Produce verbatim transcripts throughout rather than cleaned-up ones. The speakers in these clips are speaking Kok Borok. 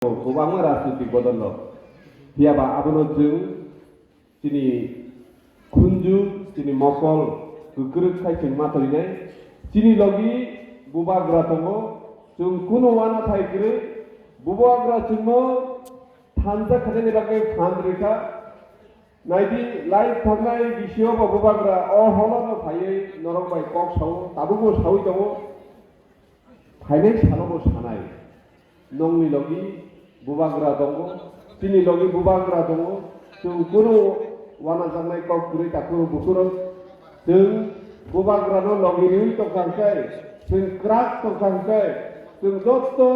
kwbangma rajnitik bodol rok. Phiya ba abono chwng chini khunju, chini mokol kwkrwk khai chwng ma torinai. Chini logi bubagra tongo, chwng kunu uanathai kwrwi. Bubagra chwngno thansa khajaini bagwi phan rwkha. Naidi, live thangnai bisio bo bubagra o holono phaiwi norok bai kok sao, tabukbo saui tongo. Phainai salobo sanai, nongni logi bubagra tongo, chini logi bubagra tongo, chwng kunu uanajaknai kok kwrwi takhuk bukhurok. Chwng bubagrano logi riwi tongkha hwnkhe, chwng kwrak tongkha hwnkhe, chwng joto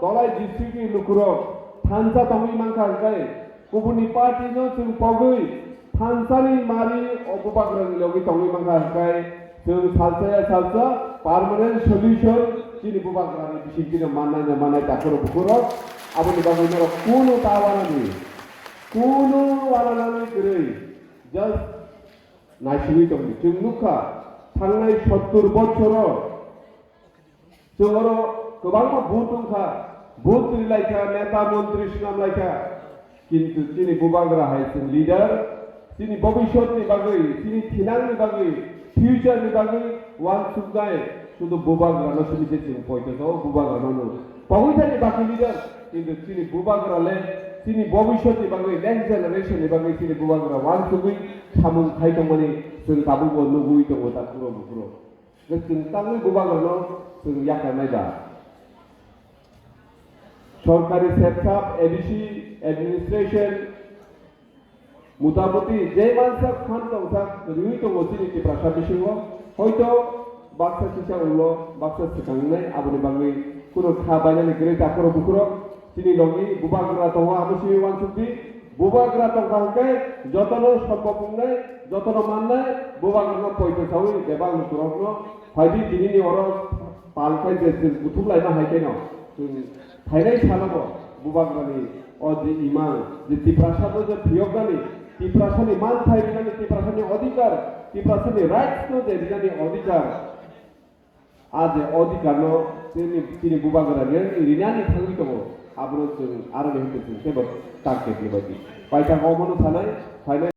Dholai district ni lukurok thansa tongwi mankha hwnkhe, kubunni party no chwng pogwi thansani mari o bubagrani logi tongwi mankha hwnkhe, chwng salsa ya salsa permanent solution chini bubagrani bisingtwino mannai na mannai takhuk bukhurok. Aboni bagwi norok kunu ta uanani, kunu uanani kwrwi, just naisingwi tongdi. Chwng nukha, thangnai sottur bochoro chwng oro kwbangma vote wngkha, vote twi laikha, neta montri swnam laikha, kintu chini bubagra hai chwng leader, chini bobiswtni bagwi, chini thinangni bagwi, future ni bagwi uansuknai sudu bubagrano simi se chwng poito sao, bubagrano no pogwi thani baki leader, kintu chini bubagra le chini bobiswtni bagwi, next generation ni bagwi chini bubagra uansugwi samung khai tongmani chwng tabukbo nugwi tongo takhuk bukhurok. Chwng tangwi bubagrano chwng yakarnai da. Sorkari sepsap, A D C, administration, motamoti je mansak phan tongsak riwi tongo chini Tiprasa bisingo. Hoito baksa kisa ulo, baksa swkangnai, aboni bagwi kunu kha bainani kwrwi takhuk bukhurok. Chini logi bubagra tongo, abo simi uansukdi. Bubagra tongkha hwnkhe jotono sombok wngnai, jotono mannai, bubagrano poito saui bebak lukurokno phaidi tinini oro pal khai je chwng kuthuk laima hai kheno chwng phainai salobo bubagrani o je imang je Tiprasano je phiyoknani, Tiprasani manthai rinani, Tiprasani odhikar, Tiprasani rights no je rinani odhikar, a je odhikarno chini, chini bubagra rinani thangwi tongo, abono chwng aroni hwnkhe chwng teibo target ni bagwi paithak omono sanai, phainai.